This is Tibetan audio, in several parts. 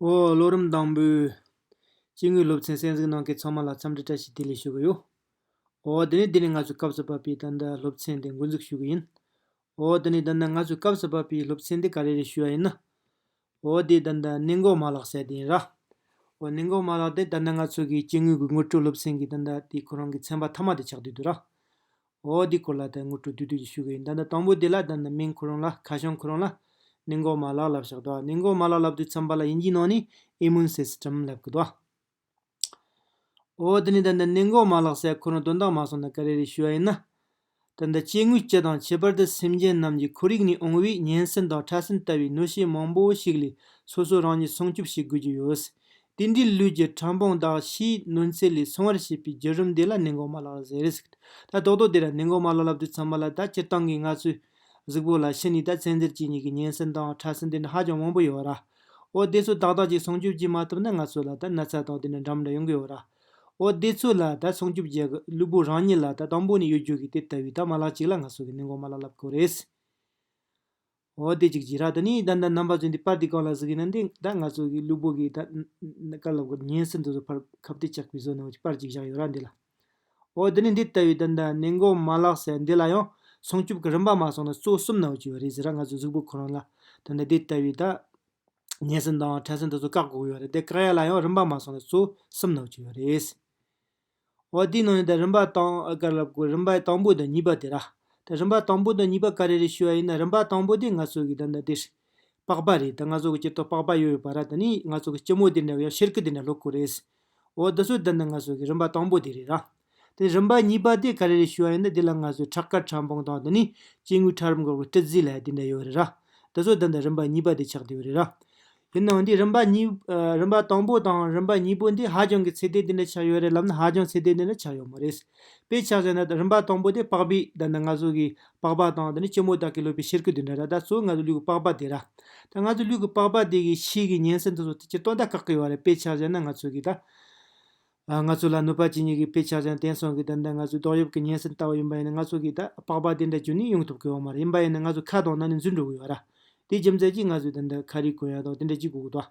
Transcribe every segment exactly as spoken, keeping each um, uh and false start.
ཨོ། ལོ་རིམ་དང་པོའི་སྐྱེ་དངོས་སློབ་ཚན་གསན་གཟིགས་གནང་མཁན་ཚང་མ་ལ་འཚམས་འདྲི་བཀྲ་ཤིས་བདེ་ལེགས་ཞུ་གི་ཡོད། ཨོ། དེ་ནས་དེ་ནས་ང་ཚོས་སྐབས་སུ་བབས་པའི་ད་ལྟ་སློབ་ཚན་དེ་འགོ་འཛུགས་ཞུ་གི་ཡིན། ཨོ། དེ་ནས་ད་ལྟ་ང་ཚོས་སྐབས་སུ་བབས་པའི་སློབ་ཚན་དེ་ག་རེ་རེད་ཞུ་བ་ཡིན་ན། ཨོ། དེ་ད་ལྟ་ནད་འགོག་མ་ལག་ཟེར་དེ་ཡིན་ར། ཨོ། ནད་འགོག་མ་ལག་དེ་ད་ལྟ་ང་ཚོ་གི་སྐྱེ་དངོས་ཀྱི་ངོ་སྤྲོད་སློབ་ཚན་གྱི་ད་ལྟ་དེ་ཁོ་རང་གི་ཚན་པ་མཐའ་མ་དེ་ཆགས་བསྡད་འདུག་ར། ཨོ། འདི་སྐོར་ལ་ད་ངོ་སྤྲོད་བསྡུས་བསྡུས་ཅིག་ཞུ་གི་ཡིན། ད་ལྟ་དང་པོ་འདི་ལ་ད་ལྟ་མིང་ཁོ་རང་ལ་ཁ་བྱང་ཁོ་རང་ལ་ནད་འགོག་མ་ལག་ལབ་བཞག་འདུག་ནད་འགོག་མ་ལག་ལབ་དུས་ཙམ་པ་ལ་དབྱིན་ཇིའི་ནང་ནས་ཨི་མུན་སི་སི་ཊམ་ལབ་གི་འདུག་ཨོ། དེ་ནས་ད་ལྟ་ནད་འགོག་མ་ལག་ཟེར་ཁོ་རང་དོན་དག་མ་སོང་ན་ག་རེ་རེད་ཞུ་བ་ཡིན་ན། ད་ལྟ་སྐྱེ་དངོས་སྤྱི་དང་ཁྱད་པར་དུ་སེམས་ཅན་རྣམས་ཀྱི་ཁོར་ཡུག་ནས་འོང་བའི་གཉན་སྲིན་དང་ཕྲ་སྲིན་ལྟ་བུའི་གནོད་བྱེད་མང་པོ་ཞིག་ལས་སོ་སོ་རང་ཉིད་སྲུང་སྐྱོབ་བྱེད་དགོས་ཀྱི་ཡོད། དེ་འདྲའི་ལུས་ཀྱི་ཕྲ་ཕུང་དག་ཕྱིའི་གནོད་འཚེ་ལས་སྲུང་བར་བྱེད་པའི་བརྒྱུད་རིམ་དེ་ལ་ནད་འགོག་མ་ལག་ཟེར་ཟེར། ད་རྡོག་རྡོག་དེ་ར་ནད་འགོག་མ་ལག་ལབ་དུས་ཙམ་པ་ལ་ད་སྤྱིར་བཏང་གི་ང་ཚོའི་གཟུགས་པོ་ལ་ཕྱི་ནས་ད་ཚན་རྩལ་གྱི་ནད་ཀྱི་གཉན་སྲིན་དང་ཕྲ་སྲིན་དེ་འདྲ་ཧ་ཅང་མང་པོ་ཡོད་ར། ཨོ། དེ་ཚོ་ཏག་ཏག་ཅིག་སྲུང་སྐྱོབ་བྱེད་མ་ཐུབ་ན་ང་ཚོ་ལ་ད་ན་ཚ་དང་དེ་འདྲ་འདྲ་མི་འདྲ་ཡོང་གི་ཡོད་ར། ཨོ། དེ་ཚོ་ལ་ད་སྲུང་སྐྱོབ་བྱེད་གི་ལུས་པོ་རང་ཉིད་ལ་ད་དང་པོ་ནས་ཡོད་རྒྱུ་གི་དེ་ལྟ་བུའི་ད་མ་ལག་ཅིག་ལ་ང་ཚོ་གི་ནད་འགོག་མ་ལག་ལབ་དགོས་རེད། ཨོ། དེ་གཅིག་བྱས་ར། དེ་ནས་ད་ལྟ་རྣམ་པ་ཚོས་འདི་པར་འདི་སྒང་ལ་གཟིགས་ཡིན་ན་འདི་ད་ང་ཚོ་གི་ལུས་པོ་གི་ད་ནད་ག་ལབ་དགོས་གཉན་སྲིན་དེ་ཚོ་ཕར་ཁ་གཏད་བཅག་པའི་བཟོ་ནང་གི་པར་གཅིག་བཞག་ཡོད་ར་འདི་ལ། ཨོ། དེ་ནས་འདི་ལྟ་བུའི་ད་ལྟ་ནད་འགོག་མ་ལག་ཟེར་འདི་ལ་ཡང་སྲུང་སྐྱོབ་ཀྱི་རིམ་པ་མ་སོང་ན་གཙོ་གསུམ་ན་འོ་ཅིག་ཡོད་རེད་ཟེར་ར། ང་ཚོ་གཟུགས་པོ་ཁོ་རང་ལ་ད་ལྟ་འདི་ལྟ་བུའི་ད་གཉན་སྲིན་དང་ཕྲ་སྲིན་དེ་ཚོ་བཀག་དགོས་ཡོད་རེད། དེ་བཀག་ཡ་ལ་ཡང་རིམ་པ་མ་སོང་ན་གཙོ་གསུམ་ན་འོ་ཅིག་ཡོད་རེད། འོ། དེའི་ནང་ནས་ད་རིམ་པ་དང་ག་ལབ་དགོས་རིམ་པ་དང་པོ་དང་གཉིས་པ་དེ་ར། ད་རིམ་པ་དང་པོ་དང་གཉིས་པ་ག་རེ་རེད་ཞུ་བ་ཡིན་ན། རིམ་པ་དང་པོ་དེ་ང་ཚོ་གི་ད་ལྟ་དེ་པགས་པ་རེད། ད་ང་ཚོ་གི་སྤྱིར་བཏང་པགས་པ་ཡོད་ཡོད་པ་ར། ད་ནི་ང་ཚོ་གི་སྐྱི་མོ་དེ་འདྲ་ཡང་གཤེར་ཁུ་དེ་འདྲ་ལོག་དགོས་རེད། འོ། འདི་ཚོ་ད་ལྟ་ང་ཚོ་གི་རིམ་པ་དང་པོ་དེ་རེད་ར། དེ་རིམ་པ་གཉིས་པ་དེ་ག་རེ་རེད་ཞུ་བ་ཡིན་ན། དེ་ལ་ང་ཚོས་ཁྲག་དཀར་ཕྲ་ཕུང་དང་དེ་ནི་སྐྱེ་དངོས་ཕྲ་རབ་འགོག་པའི་སྤྲི་རྫས་ལབ་དེ་འདྲ་ཡོད་རེད་ར། འདི་ཚོ་ད་ལྟ་རིམ་པ་གཉིས་པ་དེ་ཆགས་བསྡད་ཡོད་རེད་ར། ཡིན་ནའང་འདི་རིམ་པ་གཉིས། ཨ། རིམ་པ་དང་པོ་དང་རིམ་པ་གཉིས་པོ་འདི་ཧ་ཅང་གི་ཚད་ལྡན་དེ་འདྲ་ཆགས་ཡོད་རེད་ལབ་ན་ཧ་ཅང་ཚད་ལྡན་དེ་འདྲ་ཆགས་ཡོད་མ་རེད། དཔེ་ཆ་བཞག་ན་ད་རིམ་པ་དང་པོ་དེ་པགས་པའི་ད་ནི་ང་ཚོ་གི་པགས་པ་དང་དེ་ནི་སྐྱི་མོ་དག་གི་ལོག་པའི་གཤེར་ཁུ་དེ་འདྲ་ར། ད་གཙོ་བོ་ང་ཚོ་ལུས་ཀྱི་པགས་པ་དེ་ར། ད་ང་ཚོ་ལུས་ཀྱི་པགས་པ་དེ་གི་ཕྱི་གི་གཉན་སྲིན་དེ་ཚོ་དེ་སྤྱིར་བཏང་ད་བཀག་གི་ཡོད་རེད། དཔེ་ཆ་བཞག་ན་ང་ཚོ་གི་ད། ཨ། ང་ཚོ་ལ་གནོད་པ་བྱེད་མཁན་གྱི་དཔེ་ཆ་བཞག་ན་དེང་སང་གི་ད་ལྟ་ང་ཚོའི་ཏོག་དབྱིབས་ཀྱི་གཉན་སྲིན་ལྟ་བུ་ཡིན་པ་ཡིན་ན་ང་ཚོ་གི་ད་པགས་པ་དེ་འདྲ་བརྒྱུད་ནས་ཡོང་ཐུབ་ཀྱི་ཡོད་མ་རེད། ཡིན་པ་ཡིན་ན་ང་ཚོ་ཁ་དང་སྣ་ནས་འཛུལ་འགྲོ་གི་ཡོད་ར། དེ་རྒྱུ་མཚན་གྱིས་ང་ཚོས་ད་ལྟ་ཁ་རས་གོན་ཡ་དང་དེ་འདྲ་བྱེད་དགོས་ཀྱི་འདུག་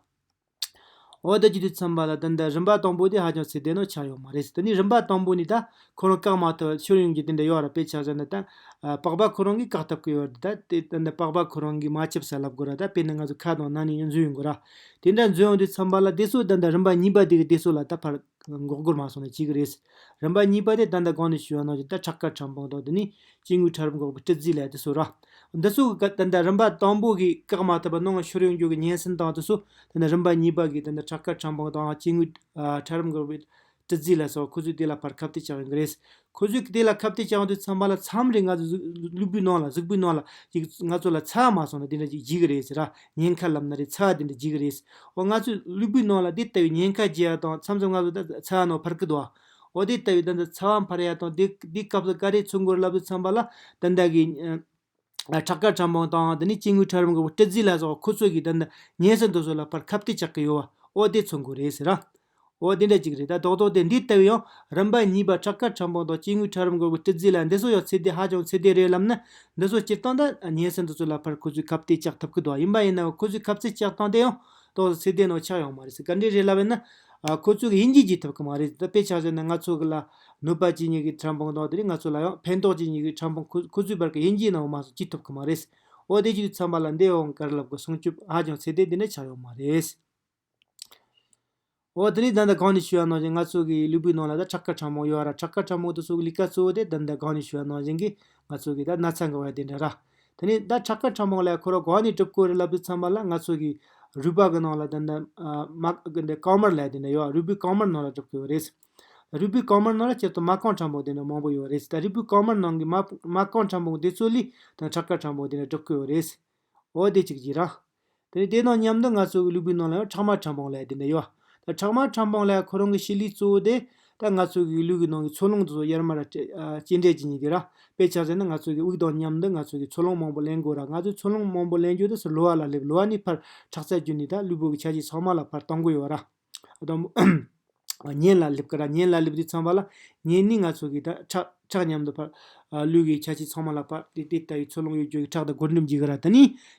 འོ། ད་བྱེད་དུས་ཙམ་པ་ལ་ད་ལྟ་རིམ་པ་དང་པོ་དེ་ཧ་ཅང་ཚད་ལྡན་ནོ་ཆགས་ཡོད་མ་རེད། དེ་ནས་རིམ་པ་དང་པོ་ནས་ད་ཁོ་རང་བཀག་མ་ཐུབ་པར་ཤོར་ཡོང་རྒྱུ་དེ་འདྲ་ཡོད་ར། དཔེ་ཆ་བཞག་ན་ད། ཨ། པགས་པ་ཁོ་རང་གིས་བཀག་ཐུབ་ཀྱི་ཡོད་རེད། ད་དེ་ད་ལྟ་པགས་པ་ཁོ་རང་གིས་མ་ཆིབས་ས་ལབ་དགོས་ར། ད་དཔེར་ན་ང་ཚོ་ཁ་དང་སྣ་ནས་ཡང་འཛུལ་ཡོང་དགོས་ར། དེ་འདྲ་འཛུལ་ཡོང་དུས་ཙམ་པ་ལ་དེ་ཚོ་ད་ལྟ་རིམ་པ་གཉིས་པ་དེ་གི་དེ་ཚོ་ལ་ད་ཕར་འགོག་རྒོལ་མ་སོང་ན་བྱེད་ཀྱི་རེད། རིམ་པ་གཉིས་པ་དེ་ད་ལྟ་གོང་ནས་ཞུས་པ་ནང་བཞིན་ད་ཁྲག་དཀར་ཕྲ་ཕུང་དང་དེ་ནས་སྐྱེ་དངོས་ཕྲ་རབ་འགོག་པའི་སྤྲི་རྫས་ལབ་དེ་ཚོ་ར། འདི་ཚོ་གི་ད་ལྟ་རིམ་པ་དང་པོ་གི་བཀག་མ་ཐུབ་པ་ནང་ཤོར་ཡོང་རྒྱུ་གི་གཉན་སྲིན་དང་དེ་ཚོ་ད་ལྟ་རིམ་པ་གཉིས་པ་གི་ད་ལྟ་ཁྲག་དཀར་ཕྲ་ཕུང་དང་སྐྱེ་དངོས། ཨ། ཕྲ་རབ་འགོག་པའི་སྤྲི་རྫས་ལ་སོགས་ཁོ་ཚོས་དེ་ལ་ཕར་ཁ་གཏད་བཅག་ཡོང་གི་རེད། ཁོ་ཚོས་དེ་ལ་ཁ་གཏད་བཅག་ཡོང་དུས་ཙམ་པ་ལ་མཚམས་རེ་ང་ཚོ་གཟུགས་ལུས་པོའི་ནང་ལ་གཟུགས་པོའི་ནང་ལ་ཅིག་ང་ཚོ་ལ་ཚ་བ་མ་སོང་ན་དེ་འདྲ་ཅིག་རྒྱུག་གི་རེད་ཟེར་ར། ཉེན་ཁ་ལབ་ན་རེད། ཚ་བ་དེ་འདྲ་རྒྱུག་གི་རེད། འོ། ང་ཚོའི་ལུས་པོའི་ནང་ལ་དེ་ལྟ་བུའི་ཉེན་ཁ་རྒྱག་ཡ་དང་མཚམས་མཚམས་ང་ཚོ་ད་ཚ་བ་ནང་འཕར་གི་འདུག་འོ། དེ་ལྟ་བུའི་ད་ལྟ་ཚ་བ་འཕར་ཡ་དང་དེ་དེའི་སྐབས་སུ་ག་རེ་མཚོན་དགོས་རེད་ལབ་དུས་ཙམ་པ་ལ་ད་ལྟ་གི། ཨ། ཁྲག་དཀར་ཕྲ་ཕུང་དང་དེ་ནས་སྐྱེ་དངོས་ཕྲ་རབ་འགོག་པའི་སྤྲི་རྫས་ལ་སོགས་ཁོ་ཚོ་གིས་ད་ལྟ་གཉན་སྲིན་དེ་ཚོ་ལ་ཕར་ཁ་གཏད་བཅག་གི་ཡོད་པ། འོ། དེ་མཚོན་དགོས་རེད་ཟེར་ར། འོ། དེ་འདྲ་ཅིག་རེད། ད་རྡོག་རྡོག་དེ་འདི་ལྟ་བུ་ཡང་རིམ་པ་གཉིས་པ་ཁྲག་དཀར་ཕྲ་ཕུང་དང་སྐྱེ་དངོས་ཕྲ་རབ་འགོག་པའི་སྤྲི་རྫས་ལ་འདི་ཚོ་ཡང་ཚད་ལྡན་ཧ་ཅང་ཚད་ལྡན་རེད་ལབ་ན། འདི་ཚོ་སྤྱིར་བཏང་ད་གཉན་སྲིན་དེ་ཚོ་ལ་ཕར་ཁོ་ཚོས་ཁ་གཏད་བཅག་ཐུབ་ཀྱི་འདུག་ཡིན་པ་ཡིན་ན་ཁོ་ཚོས་ཁ་གཏད་བཅག་སྟངས་དེ་ཡང་ཏོག་ཙམ་ཚད་ལྡན་ནང་ཆགས་ཡོད་མ་རེད་ཟེར། ག་འདྲས་རེད་ལབ་ཡིན་ན། ཨ། ཁོ་ཚོས་དབྱེ་འབྱེད་བྱེད་ཐུབ་ཀྱི་མ་རེད། ད་དཔེ་ཆ་བཞག་ན་ང་ཚོ་གི་ལ་གནོད་པ་བྱེད་མཁན་གྱི་ཕྲ་ཕུང་དང་དེ་ནས་ང་ཚོ་ལ་ཡང་ཕན་ཐོགས་བྱེད་མཁན་གྱི་ཕྲ་ཕུང་ཁོ་ཁོ་ཚོའི་བར་གྱི་དབྱེ་འབྱེད་ནང་མ་སོང་བྱེད་ཐུབ་ཀྱི་མ་རེད། འོ། དེ་བྱེད་དུས་ཙམ་པ་ལ་འདི་ཡང་ག་རེ་ལབ་དགོས། སྲུང་སྐྱོབ་ཧ་ཅང་ཚད་ལྡན་དེ་འདྲ་ཆགས་ཡོད་མ་རེད། འོ། དེ་ནས་ད་ལྟ་གོང་ནས་ཞུས་པ་ནང་བཞིན་ང་ཚོ་གི་ལུས་པོའི་ནང་ལ་ད་ཁྲག་དཀར་ཕྲ་ཕུང་ཡོད་ར། ཁྲག་དཀར་ཕྲ་ཕུང་དེ་ཚོ་གི་ལས་ཀ་གཙོ་བོ་དེ་ད་ལྟ་གོང་ནས་ཞུས་པ་ནང་བཞིན་གྱི་ང་ཚོ་གི་ད་ན་ཚ་འགོག་ཡ་དེ་འདྲ་ར། དེ་ནས་ད་ཁྲག་དཀར་ཕྲ་ཕུང་ལ་ཁོ་རང་གོ་བ་ནས་གྲུབ་ཀྱི་ཡོད་རེད་ལབ་དུས་ཙམ་པ་ལ་ང་ཚོ་གི་རུས་པ་གི་ནང་ལ་ད་ལྟ་ཨ་མ་གི་འདི་རྐང་མར་ལབ་དེ་འདྲ་ཡོད། རུས་པའི་རྐང་མར་ནང་ལ་གྲུབ་ཀྱི་ཡོད་རེད། རུས་པའི་རྐང་མར་ནང་ལ་སྤྱིར་བཏང་མ་རྐང་ཕྲ་ཕུང་དེ་འདྲ་མང་པོ་ཡོད་རེད། ད་རུས་པའི་རྐང་མར་ནང་གི་མ་མ་རྐང་ཕྲ་ཕུང་དེ་ཚོ་ལས་ད་ཁྲག་དཀར་ཕྲ་ཕུང་དེ་འདྲ་གྲུབ་ཀྱི་ཡོད་རེད། འོ། དེ་གཅིག་བྱས་ར། དེ་ནས་དེ་དང་མཉམ་དུ་ང་ཚོ་གི་ལུས་པོའི་ནང་ལ་ཡང་ཁྲག་དམར་ཕྲ་ཕུང་ལབ་དེ་འདྲ་ཡོད། ད་ཁྲག་དམར་ཕྲ་ཕུང་ལ་ཁོ་རང་གི་བྱེད་ལས་གཙོ་བོ་དེ་ད་ང་ཚོ་གི་ལུས་ཀྱི་ནང་གི་འཚོ་རླུང་དེ་ཚོ་ཡར་མར་སྐྱེལ་འདྲེན་བྱེད་མཁན་དེ་ར། དཔེ་ཆ་བཞག་ན་ང་ཚོ་གི་དབུགས་དང་མཉམ་དུ་ང་ཚོ་གི་འཚོ་རླུང་མང་པོ་ལེན་དགོས་ར། ང་ཚོས་འཚོ་རླུང་མང་པོ་ལེན་རྒྱུ་དེ་ཚོ་གློ་བ་ལ་སླེབས། གློ་བ་ནས་ཕར་ཁྲག་རྩ་བརྒྱུད་ནས་ད་ལུས་པོ་གི་ཆ་ཤས་ཚང་མ་ལ་ཕར་གཏོང་གི་ཡོད་ར། ད་སྙིང་ལ་སླེབས་ཀྱི་ར། སྙིང་ལ་སླེབས་དུས་ཙམ་པ་ལ་སྙིང་ནས་ང་ཚོ་གི་ད་ཁྲག་ ཁྲག་མཉམ་དུ་ཕར། ཨ། ལུས་ཀྱི་ཆ་ཤས་ཚང་མ་ལ་ཕར་དེ་དེ་ལྟ་བུའི་འཚོ་རླུང་ཡོད་རྒྱུ་གི་ཁྲག་དང་གོ་འགྲམ་བྱེད་ཀྱི་ར། དེ་ནས་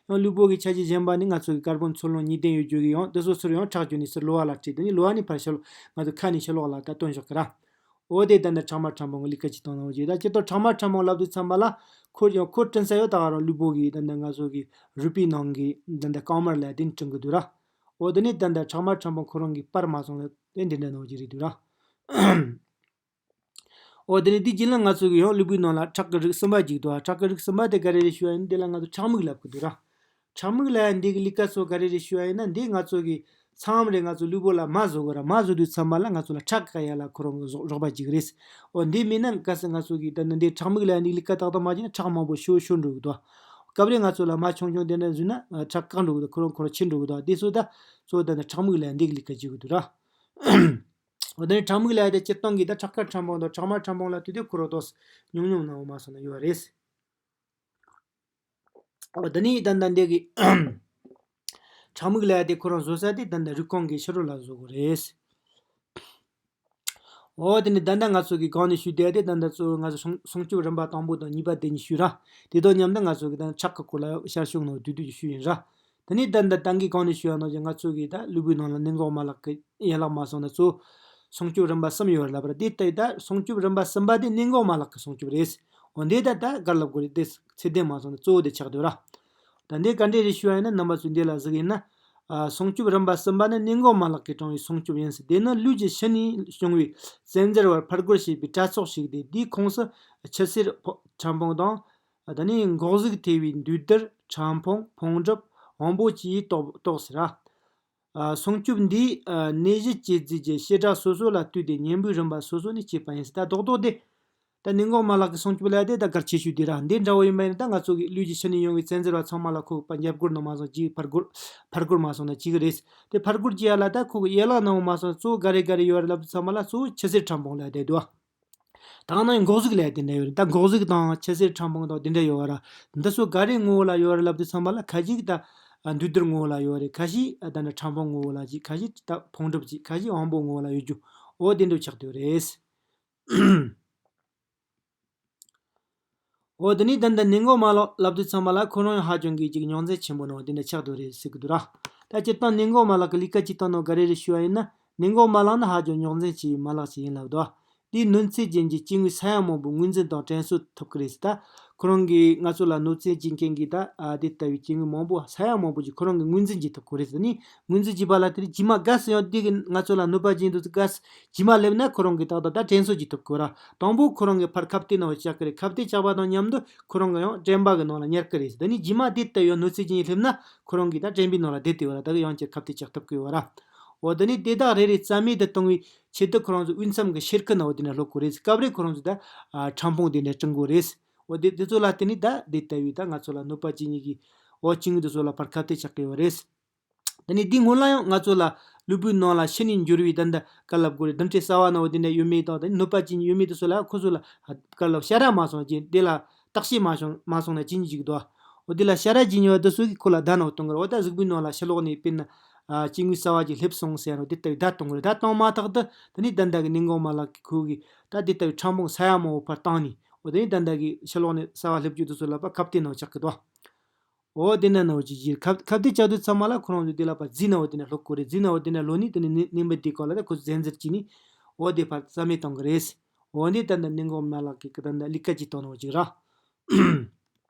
ཡང་ལུས་པོ་གི་ཆ་ཤས་གཞན་པ་ནི་ང་ཚོ་གི་ཀར་བོན་འཚོ་རླུང་གཉིས་ལྡན་ཡོད་རྒྱུ་གི་ཡང་དེ་ཚོ་ཚུར་ཡང་ཁྲག་བརྒྱུད་ནས་ཚུར་གློ་བ་ལ་སྤྲད། དེ་ནས་གློ་བ་ནས་ཕར་ཕྱི་ལོགས་ང་ཚོ་ཁ་ནས་ཕྱི་ལོགས་ལ་ད་བཏོན་བཞག་གི་ར། འོ་དེ་ད་ནི་ཁྲག་མ་ཕྲ་ཕུང་གི་ལས་ཀ་ཅིག་བཏང་གནང་བ་ཅིག་ད་ཁྱེད་ཚོ་ཁྲག་མ་ཕྲ་ཕུང་ལབ་དུས་ཙམ་པ་ལ་ཁོ་ཡང་ཁོ་དྲན་ས་ཡོད། ད་ག་རང་ལུས་པོ་གི་ད་ནི་ང་ཚོ་གི་རུས་པའི་ནང་གི་ད་ནི་རྐང་དམར་ལ་དེ་ནས་དྲན་གི་འདུག་ར། འོ་དེ་ནས་ད་ནི་ཁྲག་མ་ཕྲ་ཕུང་ཁོ་རང་གི་པར་མ་སོང་ལ་དེ་འདི་འདྲ་གནང་བ་ཅིག་རེད་འདུག་ར། འོ་དེ་ནས་དེ་རྗེས་ལ་ང་ཚོ་གི་ཡང་ལུས་པོའི་ནང་ལ་ཁྲག་གི་རིགས་གསུམ་པ་ཅིག་འདུག་ཁྲག་གི་རིགས་གསུམ་པ་དེ་ག་རེ་རེད་ཞུ་བ་ཡིན་ན་དེ་ལ་ང་ཚོ་ཁྲག་མིག་ལབ་གི་འདུག་ར། ཁྲག་མིག་ལབ་ཡ་འདི་གི་ལས་ཀ་ཚོ་ག་རེ་རེད་ཞུ་བ་ཡིན་ན་འདི་ང་ཚོ་གི་མཚམས་རེ་ང་ཚོ་ལུས་པོ་ལ་མ་བཟོ་དགོས་ར། མ་བཟོ་དུས་ཙམ་པ་ལ་ང་ཚོ་ལ་ཁྲག་བཀག་ཡ་ལ་ཁོ་རང་གི་རོགས་རོགས་པ་ཅིག་རེད། འོ་འདི་མེད་ན་གལ་སྲིད་ང་ཚོ་གི་ད་ནི་འདི་ཁྲག་མིག་ལབ་ཡ་འདི་གི་ལས་ཀ་ཏག་ཏག་མ་བྱས་ན་ཁྲག་མང་པོ་ཤོར་ཤོར་འགྲོ་གི་འདུག་སྐབས་རེ་ང་ཚོ་ལ་མ་ཆུང་ཆུང་དེ་འདྲ་བཟོས་ན་ཁྲག་བཀག་འགྲོ་གི་འདུག་ཁོ་རང་ཁོ་རང་ཆད་འགྲོ་གི་འདུག་དེ་ཚོ་ད་གཙོ་བོ་ད་ནི་ཁྲག་མིག་ལབ་ཡ་འདི་གི་ལས་ཀ་བྱེད་གི་འདུག་ར། འོ་དེ་ནས་ཁྲག་མིག་ལབ་ཡ་དེ་སྤྱིར་བཏང་གི་ད་ཁྲག་དཀར་ཕྲ་ཕུང་དང་ཁྲག་དམར་ཕྲ་ཕུང་ལབ་དུས་དེ་ཁོ་རང་ཏོག་ཙམ་ཉུང་ཉུང་ནང་མ་སོང་ན་ཡོད་རེད། འོ་དེ་ནས་ད་ལྟ་འདི་གི་ཁྲག་མིག་ལབ་ཡ་དེ་ཁོ་རང་བཟོ་ས་དེ་ད་ལྟ་རུས་རྐང་གི་ཕྱི་རོལ་ལ་བཟོ་དགོས་རེད། འོ་དེ་ནས་ད་ལྟ་ང་ཚོ་གི་གོང་ནས་ཞུས་བསྡད་དེ་ད་ལྟ་གཙོ་བོ་ང་ཚོ་སྲུང་སྲུང་སྐྱོབ་རིམ་པ་དང་པོ་དང་གཉིས་པ་དེ་གཉིས་ཞུས་ར། དེ་དང་མཉམ་དུ་ང་ཚོ་གི་ད་ཁྲག་གི་སྐོར་ལ་ཞར་ཞུགས་གནང་བ་བསྡུས་བསྡུས་ཀྱིས་ཞུས་ཡིན་ར། དེ་ནས་ད་ལྟ་ད་གིན་གོང་ནས་ཞུས་པ་ནང་བཞིན་ང་ཚོ་གི་ད་ལུས་པོའི་ནང་ལ་སྔོན་འགོག་མ་ལག་གི་ཡན་ལག་མ་སོང་ན་གཙོ་བོ་སྲུང་སྐྱོབ་རིམ་པ་གསུམ་ཡོད་རེད་ལབ་པ་ར། དེ་ལྟ་ཡི་ད་སྲུང་སྐྱོབ་རིམ་པ་གསུམ་པ་དེ་སྔོན་འགོག་མ་ལག་གི་སྲུང་སྐྱོབ་རེད། འོ་འདི་ད་ད་ག་རེ་ལབ་དགོས་རེད། དེ་ཚད་ལྡན་མ་སོང་ན་གཙོ་བོ་དེ་ཆགས་སྡོད་ར། ད་འདི་ག་འདྲས་རེད་ཞུ་བ་ཡིན་ན་རྣམ་པ་ཚོས་འདི་ལ་གཟིགས་ཡིན་ན། ཨ། སྲུང་སྐྱོབ་རིམ་པ་གསུམ་པ་ནི་སྔོན་འགོག་མ་ལག་གིས་དྲངས་པའི་སྲུང་སྐྱོབ་ཡིན་ཟེར། དེ་ནི་ལུས་ཀྱི་ཕྱི་ནས་བྱུང་བའི་བཙན་འཛུལ་བར་ཕར་རྒོལ་བྱེད་པའི་གྲྭ་ཚོགས་ཤིག་སྟེ། དེའི་ཁོངས་སུ་ཆུ་སེར་ཕྲ་ཕུང་དང་། དེ་ནས་འགོག་གཟུགས་ཐེ་བའི་འདུས་རྡུལ། ཕྲ་ཕུང་། ཕུང་གྲུབ། དབང་པོ་བཅས་གཏོགས་གཏོགས་ཟེར་ར། ཨ། སྲུང་སྐྱོབ་འདིས། ཨ། ནད་གཞི་བཅོས་རྫས་ཀྱི་བྱེ་བྲག་སོ་སོ་ལ་ལྟོས་ཏེ་གཉེན་པོའི་རིམ་པ་སོ་སོ་ནས་བྱེད་པ་ཡིན་ཟེར། ད་རྡོག་རྡོག་དེ། ད་སྔོན་འགོག་མ་ལག་གི་སྲུང་སྐྱོབ་ལབ་ཡ་དེ་ད་གལ་ཆེ་ཤོས་དེ་ར། འདི་འདྲ་བོ་ཡིན་པ་ཡིན་ན་ད་ང་ཚོ་གི་ལུས་ཀྱི་ཕྱི་ནས་ཡོང་བའི་བཙན་འཛུལ་བ་ཚང་མ་ལ་ཁོ་གི་རྒྱབ་སྐོར་གནང་མ་སོང་ཅིག་ཕར་རྒོལ་ཕར་རྒོལ་མ་སོང་ན་ཅིག་རེད། དེ་ཕར་རྒོལ་བྱེད་ཡ་ལ་ད་ཁོ་གི་ཡན་ལག་ནང་མ་སོང་ན་གཙོ་བོ་ག་རེ་ག་རེ་ཡོད་རེད་ལབ་དུས་ཙམ་པ་ལ་གཙོ་བོ་ཆུ་སེར་ཕྲ་ཕུང་ལབ་ཡ་དེ་འདུག་ད་ག་ནང་འགོག་གཟུགས་ལབ་ཡ་དེ་འདྲ་ཡོད་རེད། ད་འགོག་གཟུགས་དང་ཆུ་སེར་ཕྲ་ཕུང་དང་དེ་འདྲ་ཡོད་ར། འདི་ཚོ་ག་རེ་ངོ་བོ་ལ་ཡོད་རེད་ལབ་དུས་ཙམ་པ་ལ་ཁ་ཅིག་ད་འདུས་རྡུལ་ངོ་བོ་ལ་ཡོད་རེད། ཁ་ཅིག་ད་ནི་ཕྲ་ཕུང་ངོ་བོ་ལ་ཅིག་ཁ་ཅིག་ད་ཕུང་གྲུབ་ཅིག་ཁ་ཅིག་དབང་པོ་ངོ་བོ་ལ་ཡོད་རྒྱུ། འོ་དེ་འདྲ་ཆགས་བསྡད་ཡོད་རེད། འོ་དེ་ནས་ད་ལྟ་སྔོན་འགོག་མ་ལག་ལབ་དུས་ཙམ་པ་ལ་ཁོ་རང་ཡང་ཧ་ཅང་གི་ཅིག་རྙོག་འཛིང་ཆེན་པོ་ནང་དེ་འདྲ་ཆགས་བསྡད་རེད་ཟེར་གི་འདུག་ར། ད་སྤྱིར་བཏང་སྔོན་འགོག་མ་ལག་གི་ལས་ཀ་ཅིག་བཏང་ནོ་ག་རེ་རེད་ཞུ་བ་ཡིན་ན། སྔོན་འགོག་མ་ལག་ནི་ཧ་ཅང་རྙོག་འཛིང་ཆེ་བའི་མ་ལག་ཅིག་ཡིན་ལབ་འདུག་དེས་གནོད་འཚེ་ཅན་གྱི་སྐྱེ་དངོས་ས་ཡ་མང་པོའི་ངོས་འཛིན་དང་དྲན་གསོ་ཐུབ་ཀྱི་རེད་ཟེར། ད་ཁོ་རང་གིས་ང་ཚོ་ལ་གནོད་འཚེ་བྱེད་མཁན་གྱི་ད་ཨ་དེ་ལྟ་བུའི་སྐྱེ་དངོས་མང་པོ་ས་ཡ་མང་པོ་ཅིག་ཁོ་རང་གིས་ངོས་འཛིན་བྱེད་ཐུབ་ཀྱི་རེད་ཟེར་ནས། ངོས་འཛིན་བྱས་པ་ལ་དེ་རྗེས་མ་གལ་སྲིད་ཡང་དེ་གིས་ང་ཚོ་ལ་གནོད་པ་བྱེད་འདུག་ཟེར་གལ་སྲིད་རྗེས་མ་སླེབས་ན་ཁོ་རང་གིས་ཏག་ཏག་ད་དྲན་གསོ་བྱེད་ཐུབ་དགོས་ར། དང་པོ་ཁོ་རང་གིས་ཕར་ཁ་གཏད་ནང་བཞག་གི་རེད། ཁ་གཏད་བཞག་པ་དང་མཉམ་དུ་ཁོ་རང་གིས་ཡང་དྲན་པ་གི་ནང་ལ་ཉར་གི་རེད། དེ་ནས་རྗེས་མ་དེ་ལྟ་བུའི་གནོད་འཚེ་ཅན་ཞིག་སླེབས་ན་ཁོ་རང་གིས་ད་དྲན་པའི་ནང་ལ་བསྡད་དེ་ཡོད་ར། ད་གི་ཡང་བསྐྱར་ཁ་གཏད་བཅག་ཐུབ་ཀྱི་ཡོད་ར། འོ་དེ་ནས་དེ་དག་རེ་རེ་རྩ་མེད་དུ་གཏོང་བའི་ཆེད་དུ་ཁོ་རང་ཚོ་དབུས་མཚམས་ཀྱི་ཤེལ་ཁུ་ནང་འོ་དེ་ནས་ལྷོད་དགོས་རེད། སྐབས་རེ་ཁོ་རང་ཚོ་ད་ཕྲ་ཕུང་དེ་འདྲ་བསྐྲུན་དགོས་རེད། འོ་དེ་དེ་ཚོ་ལ་བརྟེན་ནས་ད་དེ་ལྟ་བུའི་ད་ང་ཚོ་ལ་གནོད་པ་བྱེད་མཁན་གྱི་འོ་སྐྱེ་དངོས་དེ་ཚོ་ལ་ཕར་ཁ་གཏད་བཅག་གི་ཡོད་རེད། དེ་ནས་འདིའི་སྔོན་ལ་ཡང་ང་ཚོ་ལ་ལུས་པོའི་ནང་ལ་ཕྱི་ནས་འབྱོར་བའི་ད་ལྟ་ག་ལབ་དགོས་རེད། རྡུལ་ཕྲན་གསར་བ་ནང་འོ་དེ་འདྲ་ཡོད་མེད་དང་། དེ་ནས་གནོད་པ་བྱེད་མཁན་ཡོད་མེད་དེ་ཚོ་ལ་ཁོ་ཚོ་ལ་ག་ལབ་ཞ་ར་མ་སོང་རྗེས་དེ་ལ་བརྟག་དཔྱད་མ་བྱུང་མ་སོང་ན་ཅི་ཉིད་ཅིག་འདུག་འོ་དེ་ལ་ཞ་ར་བྱེད་མཁན་བ་དེ་ཚོ་གིས་ཁོ་ལ་བརྡ་ནང་གཏོང་གི་རེད། འོ་ད་གཟུགས་པོའི་ནང་ལ་ཕྱི་ལོགས་ནས་དཔེར་ན་ཨ་སྐྱེ་དངོས་གསར་བ་ཅིག་སླེབས་སོང་ཟེར་ཡ་རོ་དེ་ལྟ་བུའི་བརྡ་གཏོང་གི་རེད། བརྡ་གཏོང་མ་ཐག་ཏུ་དེ་ནས་ད་ལྟ་གི་སྔོན་འགོག་མ་ལག་གིས་ཁོ་གིས་ད་དེ་ལྟ་བུའི་ཕྲ་ཕུང་ས་ཡ་མང་པོ་ཕར་བཏང་ནས། འོ་དེ་ནས་ད་ལྟ་གི་ཕྱི་ལོགས་ནས་གསར་བ་སླེབས་རྒྱུ་དེ་ཚོ་ལ་ཕར་ཁ་གཏད་ནང་ཆགས་ཀྱི་འདུག་འོ་དེ་ན་ནའོ་ཅིག་ཅིག་ཁ་ཁ་གཏད་བཅག་དུས་ཚང་མ་ལ་ཁོ་རང་ཚོ་དེ་ལ་ཕར་རྫས་ནའོ་དེ་ན་ལྷོད་དགོས་རེད། རྫས་ནའོ་དེ་ན་ལྷོད་ནས་དེ་ནས་ནི་ནི་མི་དེ་ག་ལ་ད་ཁོ་ཚོ་བཙན་འཛུལ་བྱས་ནས་འོ་དེ་ཕར་རྩ་མེད་གཏོང་གི་རེད། འོ་འདི་ད་ནི་སྔོན་འགོག་མ་ལག་གི་ད་ནི་ལས་ཀ་ཅིག་བཏང་ནའོ་ཅིག་ར།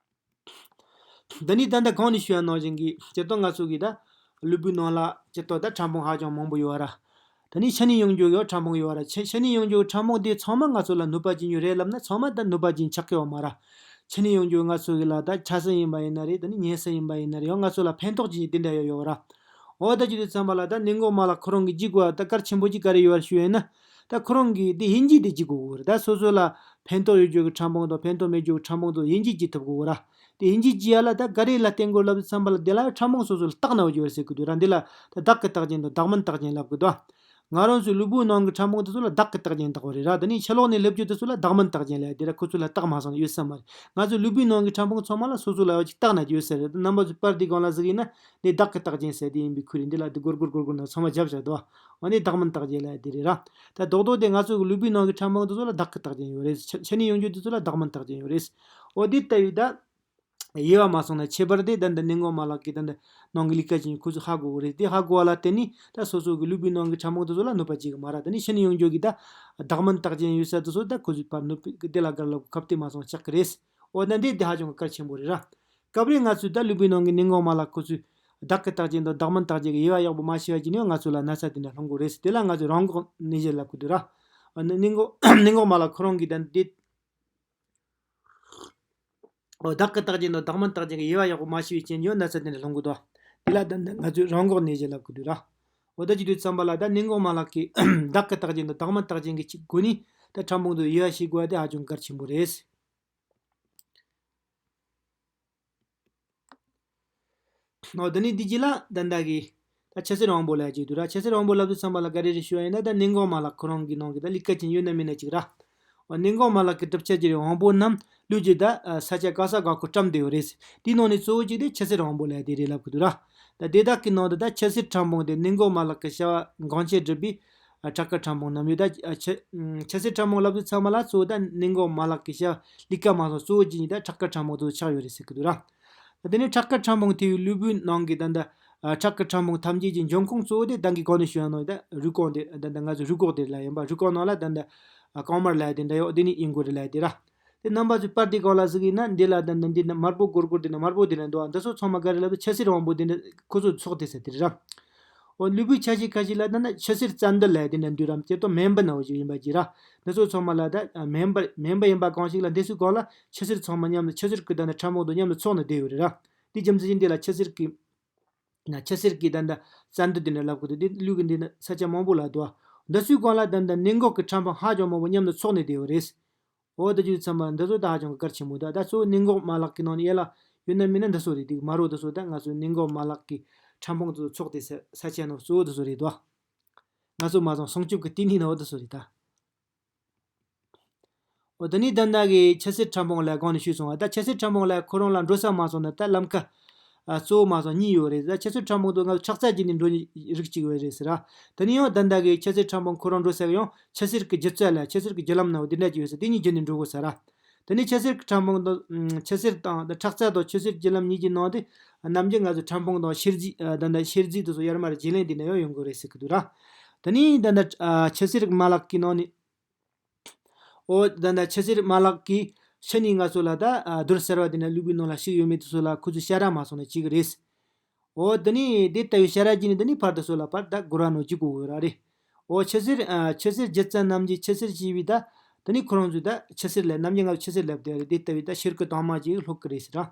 ད་ནི་ད་ལྟ་གོང་ནས་ཞུས་པ་ནང་བཞིན་གྱི་སྤྱིར་བཏང་ང་ཚོ་གི་ད་ལུས་པོའི་ནང་ལ་སྤྱིར་བཏང་ད་ཕྲ་ཕུང་ཧ་ཅང་མང་པོ་ཡོད་ར། ད་ནི་ཕྱི་ནས་ཡོང་རྒྱུ་གི་ཕྲ་ཕུང་ཡོད་ར། ཕྱི་ཕྱི་ནས་ཡོང་རྒྱུ་གི་ཕྲ་ཕུང་དེ་ཚང་མ་ང་ཚོ་ལ་གནོད་པ་བྱེད་རྒྱུ་རེད་ལབ་ན་ཚང་མ་ད་གནོད་པ་བྱེད་ཆགས་ཀྱི་ཡོད་མ་ར། ཕྱི་ནས་ཡོང་རྒྱུ་ང་ཚོ་གི་ལ་ད་ཆ་སྲིན་ཡིན་པ་ཡིན་ན་རེད། ད་ནི་ཉལ་སྲིན་ཡིན་པ་ཡིན་ན་རེད། ཡང་ང་ཚོ་ལ་ཕན་ཐོགས་བྱེད་རྒྱུ་དེ་འདྲ་ཡོད་ཡོད་ར། འོ་ད་བྱེད་དུས་ཙམ་པ་ལ་ད་སྔོན་འགོག་མ་ལག་ཁོ་རང་གིས་བྱེད་དགོས་པ་ད་གལ་ཆེན་པོ་ཅིག་ག་རེ་ཡོད་ར་ཞུ་ཡིན་ན། ད་ཁོ་རང་གིས་དེ་དབྱེ་འབྱེད་དེ་བྱེད་དགོས་གི་རེད། ད་སོ་སོ་ལ་ཕན་ཐོགས་ཡོད་རྒྱུ་གི་ཕྲ་ཕུང་དང་ཕན་ཐོགས་མེད་རྒྱུ་གི་ཕྲ་ཕུང་དང་དབྱེ་འབྱེད་བྱེད་ཐུབ་དགོས་གི་ར། དེ་དབྱེ་འབྱེད་བྱེད་ཡ་ལ་ད་ག་རེ་ལ་བརྟེན་དགོས་ལབ་དུས་ཙམ་པ་ལ་དེ་ལ་ཕྲ་ཕུང་སོ་སོ་ལ་བརྟག་ནའོ་ཅིག་ཡོད་རེད་ཟེར་གི་འདུག་ར། འདི་ལ་ད་བདག་གི་བརྟག་ཅན་དང་བདག་མིན་བརྟག་ཅན་ལབ་གི་འདུག་ང་རང་ཚོའི་ལུས་པོའི་ནང་གི་ཕྲ་ཕུང་དེ་ཚོ་ལ་བདག་གི་རྟགས་ཅན་བཏགས་པ་རེད་ར། དེ་ནས་ཕྱི་ལོགས་ནས་སླེབས་རྒྱུ་དེ་ཚོ་ལ་བདག་མིན་རྟགས་ཅན་ལབ་དེ་ར། ཁོ་ཚོ་ལ་རྟགས་མ་སོང་ན་ཡོད་ས་མ་རེད། ང་ཚོའི་ལུས་པོའི་ནང་གི་ཕྲ་ཕུང་ཚང་མ་ལ་སོ་སོ་ལ་ཡོད་ཅིག་རྟགས་ན་ཡོད་ས་རེད། རྣམ་པ་ཚོས་པར་དེའི་སྒང་ལ་གཟིགས་ཡིན་ན་འདི་བདག་གི་རྟགས་ཅན་ཟེར་དེ་ཡིན་པའི་ཁུལ་རེད། འདི་ལ་འདི་སྒོར་སྒོར་སྒོར་སྒོར་ན་ཚང་མ་བརྒྱབ་བཞག་འདུག་འོ་ནི་བདག་མིན་རྟགས་ཅན་ལབ་དེ་རེད་ར། ད་རྡོག་རྡོག་དེ་ང་ཚོའི་ལུས་པོའི་ནང་གི་ཕྲ་ཕུང་དེ་ཚོ་ལ་བདག་གི་རྟགས་ཅན་ཡོད་རེད། ཕྱི་ཕྱི་ནས་ཡོང་རྒྱུ་དེ་ཚོ་ལ་བདག་མིན་རྟགས་ཅན་ཡོད་རེད། འོ་འདི་ལྟ་བུའི་ད། དབྱེ་བ་མ་སོང་ན་ཁྱད་པར་དེ་ད་ལྟ་ནད་འགོག་མ་ལག་གི་ད་ལྟ་ནང་གི་ལས་ཀ་བྱེད་མཁན་ཁོ་ཚོས་ཧ་གོ་གི་རེད། དེ་ཧ་གོ་བ་ལ་བརྟེན་ནས་ད་སོ་སོ་གི་ལུས་པོའི་ནང་གི་ཕྲ་ཕུང་དེ་ཚོ་ལ་གནོད་པ་བྱེད་གི་མ་རེད། དེ་ནས་ཕྱི་ནས་ཡོང་རྒྱུ་གི་ད་བདག་མིན་རྟགས་ཅན་ཡོད་ས་དེ་ཚོ་ད་ཁོ་ཚོས་པར་གནོད་པ་དེ་ལ་ག་རེ་ལབ་དགོས་ཁ་གཏད་མ་སོང་ཆགས་གི་རེད། འོ་ན་འདི་དེ་ཧ་ཅང་གི་གལ་ཆེན་པོ་རེད་ར། སྐབས་རེ་ང་ཚོས་ད་ལུས་པོའི་ནང་གི་ནད་འགོག་མ་ལག་ཁོ་ཚོས་བདག་གི་རྟགས་ཅན་དང་བདག་མིན་རྟགས་ཅན་གི་དབྱེ་བ་ཡག་པོ་མ་ཤེས་པ་བྱས་ནས་ང་ཚོ་ལ་ན་ཚ་དེ་འདྲ་སློང་གི་རེད། དེ་ལ་ང་ཚོས་རང་འགོག་ནད་གཞི་ལབ་གི་འདུག་ར། ནད་འགོག་ནད་འགོག་མ་ལག་ཁོ་རང་གི་ད་འདི། འོ་བདག་གི་རྟགས་ཅན་དང་བདག་མིན་རྟགས་ཅན་གྱི་དབྱེ་བ་ཡག་པོ་མ་ཤེས་པའི་རྐྱེན་གྱིས་ན་ཚ་དེ་འདྲ་སློང་གི་འདུག་དེ་ལ་ད་ནི་ང་ཚོས་རང་འགོག་ནད་གཞི་ལབ་གི་འདུག་ར། འོ་ད་ཅི་དུས་ཙམ་པ་ལ་ད་ནད་འགོག་མ་ལག་གི་བདག་གི་རྟགས་ཅན་དང་བདག་མིན་རྟགས་ཅན་གྱི་ཆ་སྒོ་ནས་ད་ཕྲ་ཕུང་དེ་དབྱེ་བ་ཕྱེ་དགོས་པ་དེ་ཧ་ཅང་གལ་ཆེན་པོ་རེད། འོ་དེ་ནས་འདི་རྗེས་ལ་ད་ལྟ་གི་ད་ཆུ་སེར་དབང་པོ་ལབ་ཀྱི་འདུག་ར། ཆུ་སེར་དབང་པོ་ལབ་དུས་ཙམ་པ་ལ་ག་རེ་རེད་ཞུ་བ་ཡིན་ན་ད་ནད་འགོག་མ་ལག་ཁོ་རང་གི་ནང་གི་ད་ལས་ཀ་ཅན་ཡོད་ན་མེད་ན་ཅིག་ར། འོ་ནད་འགོག་མ་ལག་གི་གྲུབ་ཆ་ཅིག་རེད། དབང་པོ་རྣམས་ལུས་ཀྱི་ད་ས་ཆ་ག་ས་ག་ཁོ་བཀྲམ་བསྡད་ཡོད་རེད། དེའི་ནང་ནས་གཙོ་བོ་གཅིག་དེ་ཆུ་སེར་དབང་པོ་ལབ་དེ་རེད་ལབ་གི་འདུག་ར། ད་དེ་དག་གི་ནང་དུ་ད་ཆུ་སེར་ཕྲ་ཕུང་དེ་ནད་འགོག་མ་ལག་གི་བྱ་བ་འགངས་ཆེ་སྒྲུབ་པའི་ཨ་ཁྲག་རྐྱལ་ཕྲ་ཕུང་རྣམས་ཡོད། ད་ཨ་ཆུ་ཨམ་ཆུ་སེར་ཕྲ་ཕུང་ལབ་དུས་ཚང་མ་ལ་གཙོ་བོ་ད་ནད་འགོག་མ་ལག་གི་བྱ་བ་ལས་ཀ་མ་སོང་གཙོ་བོ་གཅིག་ནི་ད་ཁྲག་རྐྱལ་ཕྲ་ཕུང་དེ་ཚོ་ཆགས་ཡོད་རེད་ཟེར་གི་འདུག་ར། ད་དེ་ནས་ཁྲག་རྐྱལ་ཕྲ་ཕུང་དེ་ཡི་ལུས་པོའི་ནང་གི་ད་ལྟ་ཨ་ཁྲག་རྐྱལ་ཕྲ་ཕུང་ཐམས་ཅད་ཀྱི་འབྱུང་ཁུངས་གཙོ་བོ་དེ་ད་གིན་གོང་ནས་ཞུས་ཡ་ནང་ད་རུས་ཁོག་དེ་ད་ལྟ་ང་ཚོ་རུས་ཁོག་དེ་ལ་ཡིན་པ། རུས་ཁོག་ནང་ལ་ད་ལྟ་ཨ་རྐང་མར་ལབ་དེ་འདྲ་ཡོད། དེ་ནས་ཨེ་མགོ་རེད་ལབ་དེ་ར། དེ་རྣམ་པ་ཚོས་པར་དེ་གང་ལ་གཟིགས་ཡིན་ན་འདི་ལ་ད་ནི་འདི་ན་དམར་པོ་སྒོར་སྒོར་དེ་ན་དམར་པོ་དེ་ན་འདུག་འདི་ཚོ་ཚང་མ་ག་རེ་ལབ་ཆུ་སེར་དབང་པོ་དེ་འདྲ་ཁོ་ཚོ་ཚོགས་དེ་ཟེར་དེ་རེད་ར། འོ་ལུས་པོའི་ཆ་ཤས་ཁ་ཤས་ལ་ད་ནི་ཆུ་སེར་རྩ་འདུ་ལ་དེ་འདྲ་འདུག་རམ་སྐྱེ་སྟོབས་དམན་པ་ན་འོ་ཞིག་ཡིན་པ་ཅིག་ར། འདི་ཚོ་ཚང་མ་ལ་ད་དམན་པ་དམན་པ་ཡིན་པ་གང་ཞིག་ལ་འདི་ཚོའི་སྒང་ལ་ཆུ་སེར་ཚང་མ་མཉམ་དུ་ཆུ་སེར་གི་ད་ནི་ཕྲ་ཕུང་དང་མཉམ་དུ་ཚོགས་ནས་བསྡད་ཡོད་རེད་ར། དེ་རྒྱུ་མཚན་གྱིས་འདི་ལ་ཆུ་སེར་གི་ན་ཆུ་སེར་གྱི་ད་ལྟ་རྩ་འདུ་དེ་འདྲ་ལབ་དགོས་འདུག་དེ་ལུས་ཀྱི་འདི་ན་ས་ཆ་མང་པོ་ལ་འདུག་འདི་ཚོའི་སྒང་ལ་ད་ལྟ་ནད་འགོག་གི་ཕྲ་ཕུང་ཧ་ཅང་མང་པོ་མཉམ་དུ་ཚོགས་ནས་བསྡད་ཡོད་རེད། འོ་ད་རྒྱུ་ཚང་མ་འདི་ཚོ་ད་ཧ་ཅང་གི་གལ་ཆེན་པོ་འདུག་ད་གཙོ་བོ་ནད་འགོག་མ་ལག་གི་ནང་ནས་ཡན་ལ་ཡོད་ན་མེད་ན་འདི་ཚོ་རེད། དེ་གི་མ་རོ་འདི་ཚོ་ད་ང་ཚོ་ནད་འགོག་མ་ལག་གི་ཕྲ་ཕུང་དེ་ཚོ་ཚོགས་ཏེ་ས་ས་ཆ་ནང་གཙོ་བོ་འདི་ཚོ་རེད་འདུག་ང་ཚོ་མ་སོང་སྲུང་སྐྱོབ་ཀྱི་ལྟེ་གནས་ནང་འོ་འདི་ཚོ་རེད་ད། འོ་ད་ནི་ད་ལྟ་གི་ཆུ་སེར་ཕྲ་ཕུང་ལ་གོང་ནས་ཞུས་སོང་བ། ད་ཆུ་སེར་ཕྲ་ཕུང་ལ་ཁོ་རང་ལ་འགྲོ་ས་མ་སོང་ན་ད་ལམ་ཁ་ཨ་གཙོ་བོ་མ་སོང་གཉིས་ཡོད་རེད། ད་ཆུ་སེར་ཕྲ་ཕུང་དུ་ང་ཚོ་ཁྲག་རྩ་བརྒྱུད་ནས་འགྲོ་ནི་རིགས་གཅིག་ཡོད་རེད་ཟེར་ར། ད་ནི་ཡང་ད་ལྟ་གི་ཆུ་སེར་ཕྲ་ཕུང་ཁོ་རང་འགྲོ་ས་གི་ཡང་ཆུ་སེར་གི་སྒྱུ་རྩལ་ལ་ཆུ་སེར་གི་རྒྱུ་ལམ་ནང་འདི་འདྲ་ཅིག་ཡོད་ས་དེ་གཉིས་བརྒྱུད་ནས་འགྲོ་དགོས་ས་ར། ད་ནི་ཆུ་སེར་གི་ཕྲ་ཕུང་དང་ཆུ་སེར་དང་ཁྲག་རྩ་དང་ཆུ་སེར་རྒྱུ་ལམ་གཉིས་ཀྱི་ནང་དེ་ནམ་རྒྱུན་ང་ཚོ་ཕྲ་ཕུང་དང་གཤེར་རྫས་ད་ལྟ་གཤེར་རྫས་དེ་ཚོ་ཡར་མར་བརྗེ་ལེན་དེ་འདྲ་ཡང་ཡོང་གི་རེད་ཟེར་གི་འདུག་ར། ད་ནི་ད་ལྟ་ཆུ་སེར་མ་ལག་གི་ནང་ནས། འོ་ད་ལྟ་ཆུ་སེར་མ་ལག་གིས་ཕྱི་ནས་ང་ཚོ་ལ་ད་ཨ་རྡོལ་སེར་བ་དེ་འདྲ་ལུས་པོའི་ནང་ལ་ཞུགས་ཡོད་མེད་དེ་ཚོ་ལ་ཁོ་ཚོས་ཤ་ར་མ་སོང་ན་བྱེད་ཀྱི་རེད། འོ་དེ་ནས་དེ་ལྟ་བུའི་ཤ་ར་བརྒྱུད་ནས་དེ་ནས་ཕར་དེ་ཚོ་ལ་ཕར་ད་སྒོ་ར་ནང་འཇུག་དགོས་ཡོད་ར་རེད། འོ་ཆུ་སེར་ཨ་ཆུ་སེར་སྒྱུ་རྩལ་རྣམས་ཀྱིས་ཆུ་སེར་ཞེས་པའི་ད་དེ་ནས་ཁོ་རང་ཚོས་ད་ཆུ་སེར་ལ་ནམ་རྒྱུན་ང་ཚོ་ཆུ་སེར་ལབ་བསྡད་ཡོད་རེད། དེ་ལྟ་བུའི་ད་གཤེར་ཁུ་དྭངས་མ་ཅིག་སློག་གི་རེད་ཟེར་ར།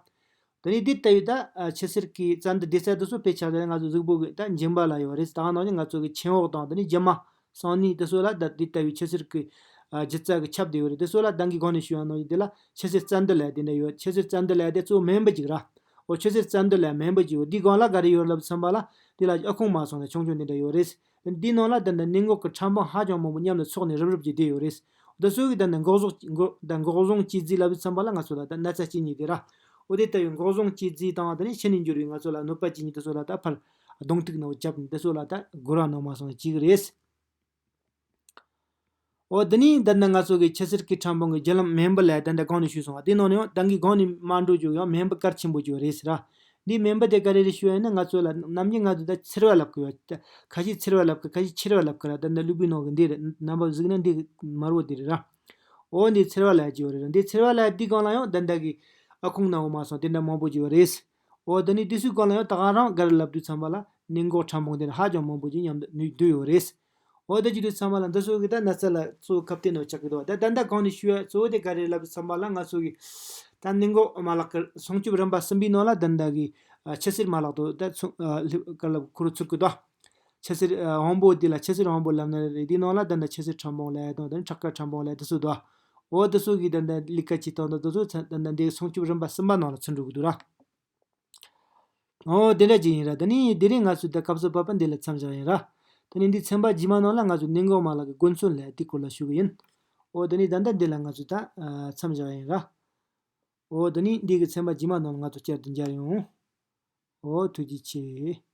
དེ་ནས་འདི་ལྟ་བུའི་ད་ཨ་ཆུ་སེར་གྱི་རྩ་འདི་སྡེ་ཚན་དེ་ཚོ་དཔེ་ཆ་ལ་ང་ཚོ་གཟུགས་པོ་གི་ད་མཇིང་པ་ལ་ཡོད་རེད། ད་ནང་བཞིན་ང་ཚོ་གི་མཆན་འོག་དང་དེ་ནས་རྒྱབ་མ་གསང་གནས་དེ་ཚོ་ལ་ད་འདི་ལྟ་བུའི་ཆུ་སེར་གྱི་ཨ་སྒྱུ་རྩལ་གྱི་ཁྱབ་བསྡད་ཡོད་རེད། དེ་ཚོ་ལ་ད་གིན་གོང་ནས་ཞུས་པ་ནང་བཞིན་དེ་ལ་ཆུ་སེར་རྩ་འདི་ལབ་དེ་འདྲ་ཡོད། ཆུ་སེར་རྩ་འདི་ལབ་དེ་གཙོ་བོ་དམན་པ་ཅིག་ར། འོ་ཆུ་སེར་རྩ་འདི་ལབ་དམན་པ་ཅིག་ཡོད། འདི་སྒང་ལ་ག་རེ་ཡོད་ལབ་བསམ་པ་ལ་འདི་ལ་ཨ་ཁུང་མ་སོང་ན་ཆུང་ཆུང་དེ་འདྲ་ཡོད་རེད། འདི་ནང་ལ་ད་ལྟ་ནད་འགོག་གི་ཕྲ་ཕུང་ཧ་ཅང་མང་པོ་མཉམ་དུ་ཚོགས་ནས་རུབ་རུབ་ཀྱིས་བསྡད་ཡོད་རེད། འདི་ཚོ་གིས་ད་ལྟ་འགོག་གཟུགས་འགོག་ད་འགོག་སྲུང་བྱེད་རྫས་ལབ་དུས་ཙམ་པ་ལ་ང་ཚོ་ལ་ད་ན་ཚ་སྐྱེ་ནི་དེ་ར། འོ་དེ་ལྟ་བུའི་འགོག་སྲུང་བྱེད་རྫས་དང་དེ་ནས་ཕྱི་ནས་འབྱོར་བའི་ང་ཚོ་ལ་གནོད་པ་བྱེད་ནི་དེ་ཚོ་ལ་ད་ཕར་གདོང་ཐུག་ནང་བརྒྱབ་ནས་དེ་ཚོ་ལ་ད་སྒོ་ར་ནང་མ་སོང་བྱེད་ཀྱི་རེད། འོ་དེ་ནས་ད་ལྟ་ང་ཚོ་གི་ཆུ་སེར་གྱི་ཕྲ་ཕུང་གི་རྒྱུ་ལམ་དམན་པ་ལབ་ད་ལྟ་གོང་ནས་ཞུས་སོང་བ། དེ་ནང་ནས་ཡང་ད་གིན་གོང་ནས་མ་འགྲོ་རྒྱུ་ཡང་དམན་པ་གལ་ཆེན་པོ་ཅིག་རེད་ཟེར་ར། འདི་དམན་པ་དེ་ག་རེ་རེད་ཞུ་ཡ་ཡིན་ན་ང་ཚོ་ལ་ནམ་རྒྱུན་ང་ཚོ་ད་ཚེར་བ་ལབ་གི་ཡོད། ཁ་ཤས་ཚེར་བ་ལབ་གི། ཁ་ཤས་ཆེར་བ་ལབ་གི་ར། ད་ལྟ་ལུས་པོའི་ནང་གི་འདི་རེད། རྣམ་པ་གཟིགས་ན་འདི་དམར་པོ་དེ་རེད་ར། འོ་འདི་ཚེར་བ་ལབ་ཀྱི་ཡོད་རེད་ར། འདི་ཚེར་བ་ལབ་དེའི་སྒང་ལ་ཡང་ད་ལྟ་གི་ཨ་ཁུང་ནང་འོ་མ་སོང་དེ་འདྲ་མང་པོ་ཅིག་ཡོད་རེད། འོ་དེ་ནས་དེ་ཚོའི་སྒང་ལ་ཡང་ད་ག་རང་ག་རེ་ལབ་དུས་ཙམ་པ་ལ་ནད་འགོག་ཕྲ་ཕུང་དེ་འདྲ་ཧ་ཅང་མང་པོ་ཅིག་མཉམ་དུ་ནུས་བསྡུས་ཡོད་རེད། འོ་དེ་བྱེད་དུས་ཙམ་པ་ལ་འདི་ཚོ་གི་ད་ན་ཚ་ལ་གཙོ་བོ་ཁ་གཏད་ནང་ཆགས་ཀྱི་འདུག་ད་ད་ལྟ་གོང་ནས་ཞུ་ཡ་གཙོ་བོ་དེ་ག་རེ་ལབ་དུས་ཙམ་པ་ལ་ང་ཚོ་གི་ད་ནད་འགོག་མ་ལག་གི་སྲུང་སྐྱོབ་རིམ་པ་གསུམ་པའི་ནང་ལ་ད་ལྟ་གི་ཨ་ཆུ་སེར་མ་ལག་དེ་ད་ཚུ་ཨ་ལི་ག་ལབ་ཁོ་རང་ཚུད་ཀྱི་འདུག་ཆུ་སེར་ཨ་དབང་པོ་དེ་ལ་ཆུ་སེར་དབང་པོ་ལབ་ན་རེད། དེའི་ནང་ལ་ད་ལྟ་ཆུ་སེར་ཕྲ་ཕུང་ལབ་ཡ་དང་ད་ནི་ཁྲག་རྐྱལ་ཕྲ་ཕུང་ལབ་ཡ་དེ་ཚོ་འདུག་འོ་དེ་ཚོ་གི་ད་ལྟ་ལས་ཀ་བྱེད་སྟངས་དང་དེ་ཚོ་ད་ལྟ་འདི་སྲུང་སྐྱོབ་རིམ་པ་གསུམ་པ་ནང་ལ་ཚུད་འགྲོ་གི་འདུག་ར། འོ་དེ་འདྲ་ཅིག་ཡིན་ར། དེ་ནས་དེ་རིང་ང་ཚོས་ད་སྐབས་སུ་བབ་པ་འདི་ལ་མཚམས་བཞག་ཡིན་ར། དེ་ནས་འདི་ཚན་པ་རྗེས་མ་ནང་ལ་ང་ཚོ་གནད་འགག་མ་ལག་གི་དགོས་མཚོན་ལབ་དེའི་སྐོར་ལ་ཞུ་གི་ཡིན། འོ་དེ་ནས་ད་ལྟ་འདི་ལ་ང་ཚོ་ད་མཚམས་བཞག་ཡིན་ར། འོ་དེ་ནས་འདི་གི་ཚན་པ་རྗེས་མ་ནང་ལ་ང་ཚོ་བསྐྱར་དུ་མཇལ་ཡོང་། འོ་ཐུགས་རྗེ་ཆེ།